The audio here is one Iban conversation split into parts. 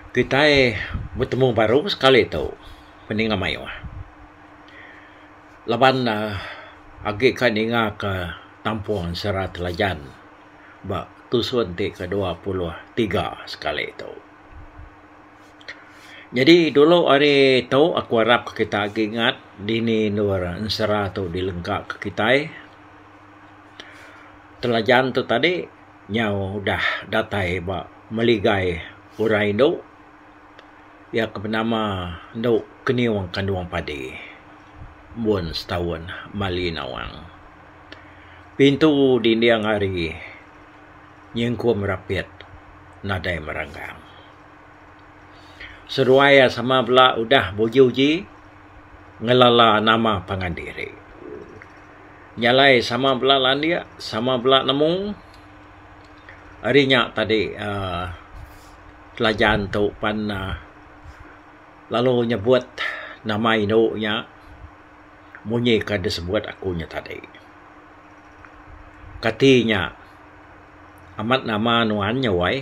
Kitai betemu baru sekali tu peninga mayuh. Laban agi ka ninga ka tampung ensera Telajan ba tusun ti ke 23 sekali tu. Nyadi dulu ari tu aku arap kita agi ingat dini endur ensera tu dilengka ka kitai. Telajan tu tadi nyau udah datai ba meligai orang indu iya ke benama Endu Keniung Kandung Padi mun setaun mali nawang. Pintu dinding hari nyengkum rapit nadai meranggang. Seduai iya sama bela udah beuji-uji ngelala nama pangan diri. Nya alai sama bela landik, sama bela nemu. Ari nya tadi uhh Telajan tu pan uhh lalu nyebut nama indu nya munyi ka disebut aku nya tadi. Kati nya amat nama nuan nya wai?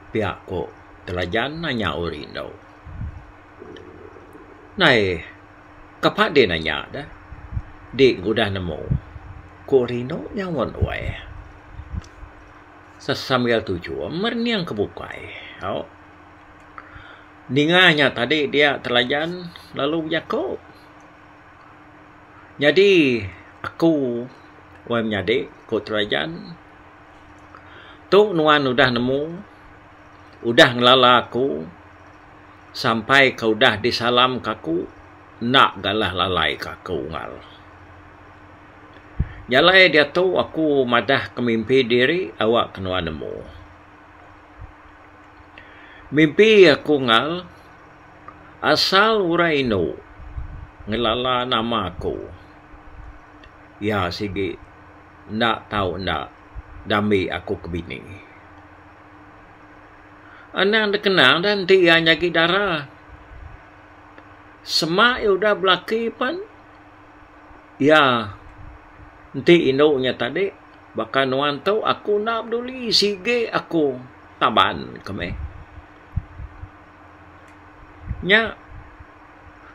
Pia ku Telajan nanya orang indu. Nai. Kapa dih nanya deh. Di udah nemu, ku rindu nyaut wai. Sesambil tuchum merening ke bukai. Au. Ninga nya tadi dia Telajan lalu bejaku. Nyadi aku wai menyadi ku Telajan tu nuan udah nemu udah ngelala aku. Sampai ke udah disalam ka aku enda galah lalai ka aku unggal. Nya alai diatu aku madah ke mimpi diri awak ke nuan nemu. Mimpi aku unggal asal orang indu ngelala nama aku iya sigi enda tau enda dambi aku ke bini. Anang dikenang da enti iya nyagi dara. Sema iya udah belaki pan iya enti indu nya tadi baka nuan tu aku enda peduli sigi aku taban ke meh. Nya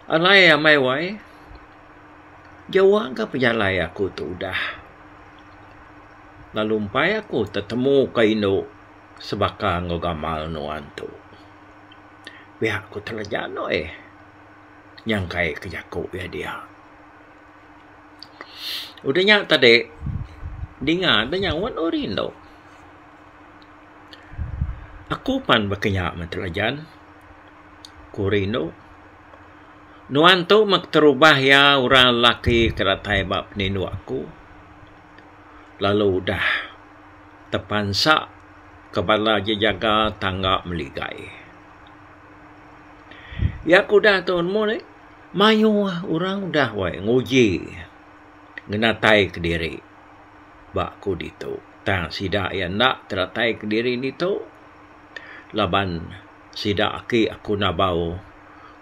alai amai wai jauh ga pejalai aku tu udah lalu empai aku tetemu ka indu. Sebaka enggau gamal nuan tu. Pia ku Telajan oi nyangkai ke jaku iya dia. Udah nya tadi dinga da nyaut oi rindu. Aku pan baka nya meh Telajan ku rindu. Nuan tu meh keterubah iya orang lelaki ke datai ba penindu aku lalu udah. Tepansa ke bala jejaga tangga meligai. Iya ke udah tu nemu deh mayuh orang udah weh nguji ngenatai kediri ba ku ditu tang sida iya enda teratai kediri ditu laban sida aki aku nabau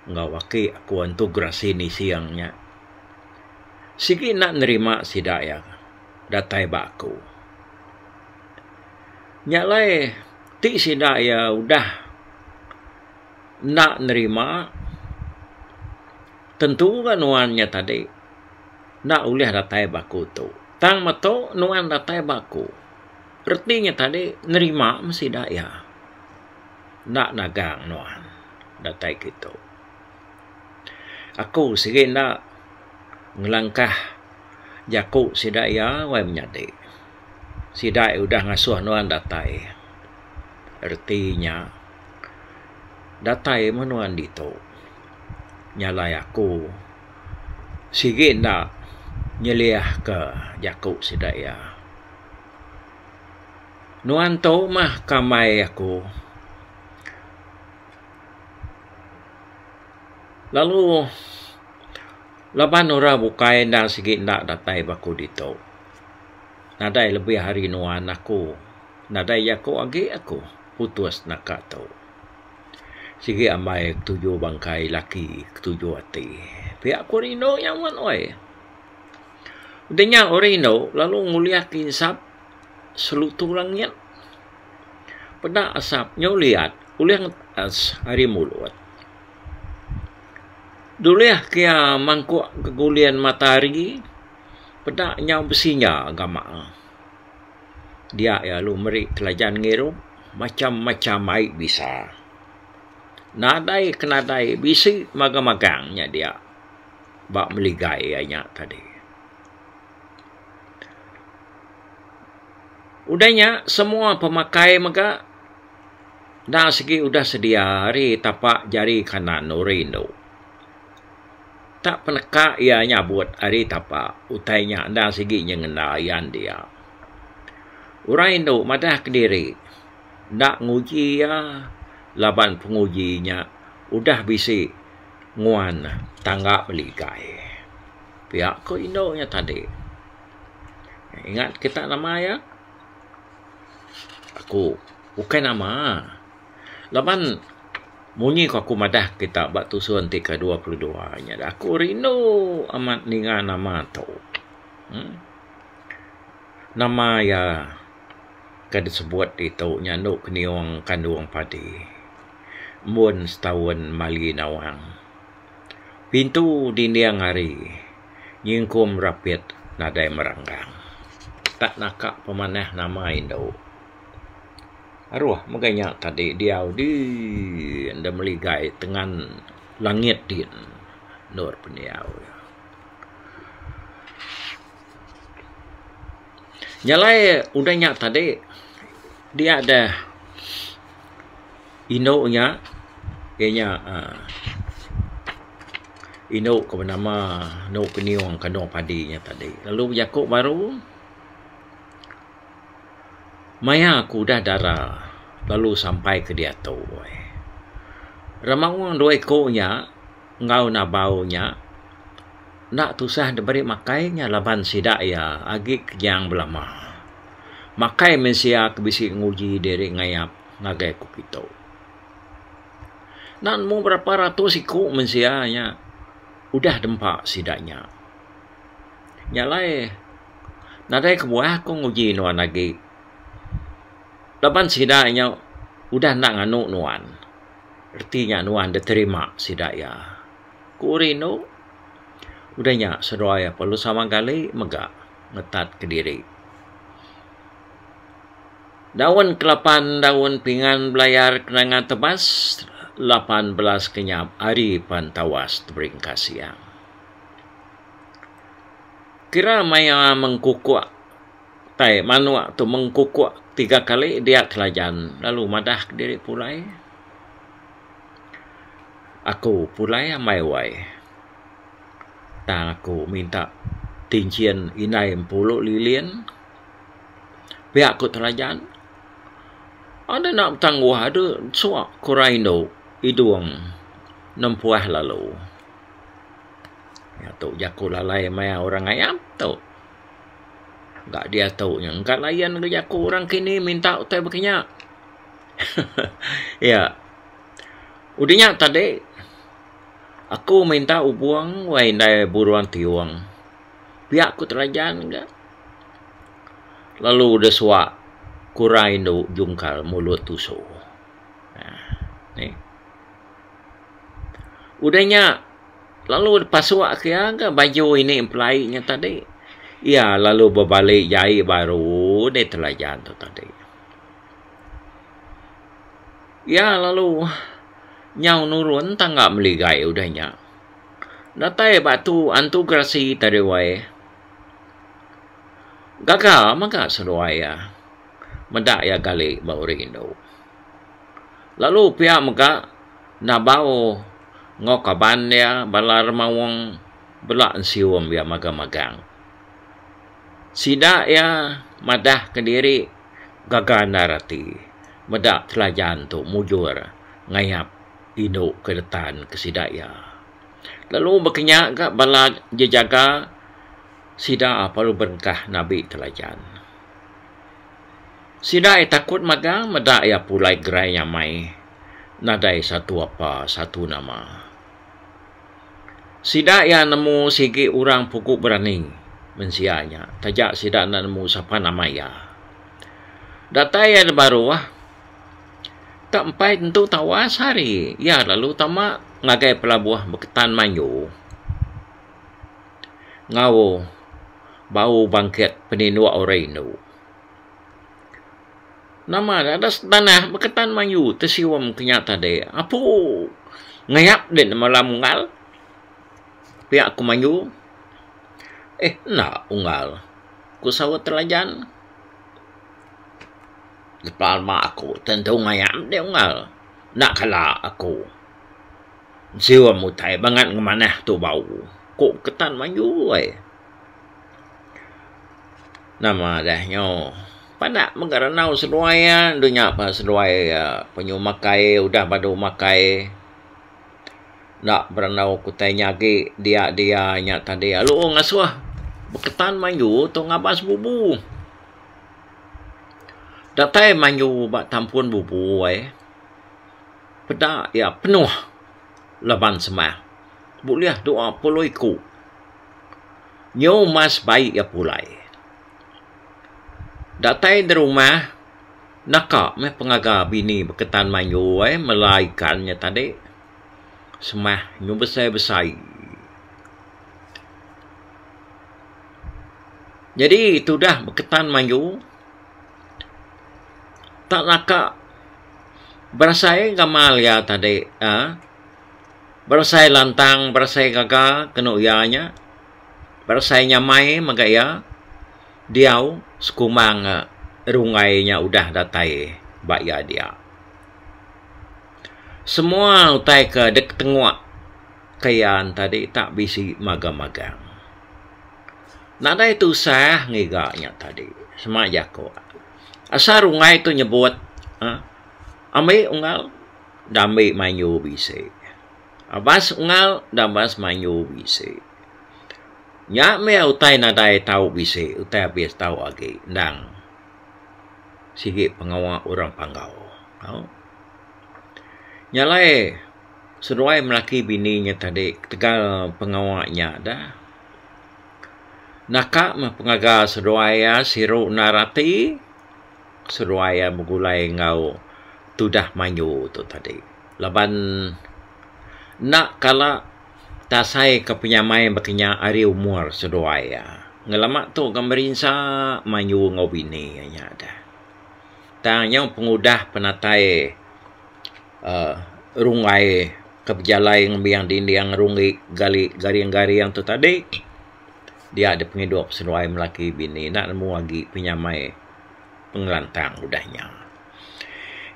enggau aki aku antu gerasi nising nya sigi enda nerima sida iya datai ba aku. Nya alai ti sida iya udah enda nerima tentu ga nuan nya tadi enda ulih datai ba aku tu. Tang metu nuan datai ba aku reti nya tadi nerima meh sida iya enda nagang nuan datai kitu. Aku sigi enda ngelangkah jaku sida iya wai menyadi. Sida udah ngasuh nuan datai. Reti nya, datai meh nuan ditu. Nya alai aku sigi enda nyeliahka jaku sida iya. Nuan tu mah ke ambai aku. Lalu laban orang bukai endang sigi enda datai ba aku ditu. Nadai lebih ari nuan aku. Nadai jaku agi aku putus naka tu. Sigi ambai ketuju bangkai laki ketuju ati. Pia ku rindu nya mun oi. Udah nya orang indu lalu ngulih ke insap selutu langit. Peda asap nyu liat. ulih ngetas ari mulut. Dulih ke iya mangkuk gegulin matahari peda nyau besinya gamal. Dia iya lalu meri Telajan ngirup macham-macham ai bisa. Nadai ke nadai bisi magang-magang nya dia ba meligai iya nya tadi. Udah nya semua pemakai mega enda sigi udah sedia ari tapak jari kanan uri indu. Tak peneka iya nyabut ari tapak utai nya enda sigi nyengenda ian dia. Orang indu madah kediri enda nguji iya laban penguji nya udah bisi nguan tangga beligai. Pia ku indu nya tadi. Ingat kita nama iya? Aku ukai nama. Laban munyi ku aku madah kita ba tusun ti ke 22 nya aku rindu amat ninga nama tu. Uhh nama iya ke disebut ditu nya endo keniung kandung padi. Embun setaun mali nawang. Pintu dinding hari nyingkum rapit nadai meranggang. Tak naka pemanah nama indu. Aruh mega nya tadi diau din da meligai tengan langit din endur pendiau iya. Nya alai udah nya tadi dia deh Indu nya iya nya uhh indu ke benama Endu Keniung Kandung Padi nya tadi lalu bejaku baru maya aku udah dara lalu sampai ke diatu. Remaung dua iku nya enggau nabau nya enda tusah diberi makai nya laban sida iya agi kenyang belama. Makai mensia ke bisi nguji diri ngayap. Ngagai ku kitu. Enda nemu berapa ratus iku mensia nya udah dempa sida nya. Nya alai nadai kebuah ku nguji nuan agi laban sida nya udah enda nganu nuan. Reti nya nuan diterima sida iya. Ku rindu udah nya seduai perlu sama gali mega ngetat kediri. Daun kelapan daun pingan belayar kenanga tebas 18 kenyap ari pan tawas teberingkas siang. Kira maya mengkukuk tai manuk tu mengkukuk tiga kali dia Telajan lalu madah kediri pulai. Aku pulai ambai wai. Tang aku minta tinchin indai empulu lilin. Pia ku Telajan, Enda enda betangguh ade suak ku orang indu idung nempuah lalu. Nya tu jaku lalai maya orang ngayap tu. Ga diatu nya engka lain ga jaku orang kini minta utai baka nya. Iya. Udah nya tadi aku minta ubung wai indai burung tiung. Pia ku Telajan ga. Lalu udah suak kurang indu jungkal mulut tusu. Nih. Udah nya lalu pasuk ke iya ga baju ini empelai nya tadi. Iya lalu bebali jai baru deh Telajan tu tadi. Iya lalu nyau nurun tangga meligai udah nya. Datai batu antu gerasi tadi wai. Gaga mega seduai iya meda iya gali ba uri indu. Lalu pia mega nabau enggau kaban iya bala remaung bela ensium iya magang-magang. Sida iya madah kediri gaga endar ati meda Telajan tu mujur ngayap indu ke detan ke sida iya. Lalu baka nya ga bala jejaga sida perlu berengkah nabi Telajan. Sida iya takut magang meda iya pulai gerai nyamai nadai satu apa satu nama. Sida iya nemu sigi orang pugu berani mensia nya taja sida enda nemu sapa nama iya. Datai iya da baruh. Tak empai tentu tawas hari iya lalu tama ngagai pelabuh Beketan Manju enggau bau bangkit peninduk orang indu. Nama adas tanah Beketan Manju tesium ke nya tadi. Apu ngayap dek nemalam unggal pia ku Manju. Eh enda unggal ku saut Telajan. Lepa lema aku tentu ngayam deh unggal. Enda kala aku sium utai bangat ngemanah tu bau, ku Ketan Manju ai. Nama deh nyu pandak mega randau seduai iya endu nya pa seduai iya penyu makai udah badu makai enda berandau ke utai nya agi dia dia nya tadi lalu ngasuh Beketan Manju tu ngabas bubu. Datai manju ba tampun bubu ai peda iya penuh laban semah bulih 20 iku. Nyu mas bai iya pulai. Datai da rumah naka meh pengaga bini beketan manju ai mela ikan nya tadi semah nyu besai-besai. Nyadi tudah beketan mayu tak naka berasai gamal iya tadi uhh berasai lantang berasai gaga kenu iya nya berasai nyamai mega iya diau sekumbang runggai nya udah datai ba iya dia. Semua utai ke dek tenguk ke iya tadi tak bisi magang-magang. Nadai tusah ngiga nya tadi sema jako. Asal runggai tu nyebut uhh ambi unggal da ambi manyu bisi. Abas unggal da abas manyu bisi. Nya meh utai nadai tau bisi utai abis tau agi endang sigi pengawa orang panggau. Au. Nya alai seduai melaki bini nya tadi ketegal pengawa nya dah. Naka meh pengaga seduai iya siru endar ati seduai iya begulai enggau tudah manyu tu tadi laban enda kala tasai ke penyamai baka nya ari umur seduai iya. Ngelama tu ga merinsa manyu enggau bini iya nya deh. Tang nyau pengudah penatai uhh runggai ke bejalai ngembing dinding runggi gali garing-garing tu tadi dia dep pengidup seduai melaki bini enda nemu agi penyamai pengelantang udah nya.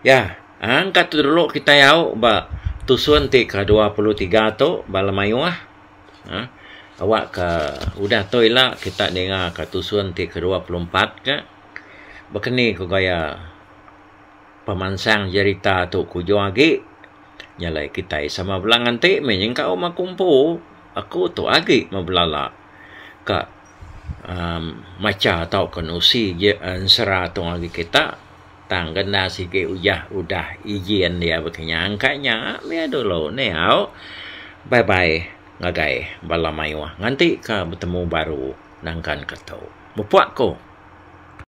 Ya angkat tu dulu kitai au ba tusun ti ke 23 tu bala mayuh uhh awak ka udah tu ila kita ninga ka tusun ti ke 24 ka baka ni ku gaya pemansang jerita tu ke ujung agi. Nya alai kitai sama bela nganti meh nyengkaum aku empu. Aku tu agi meh belala ka uhh macha tauka nusi je ensera tu ngagai kita tang genda sigi ujah udah ijin iya baka nya angka nya meh dulu neh au. Bye bye ngagai bala mayuh nganti ka betemu baru nangkan ke tu. Mupuk ku.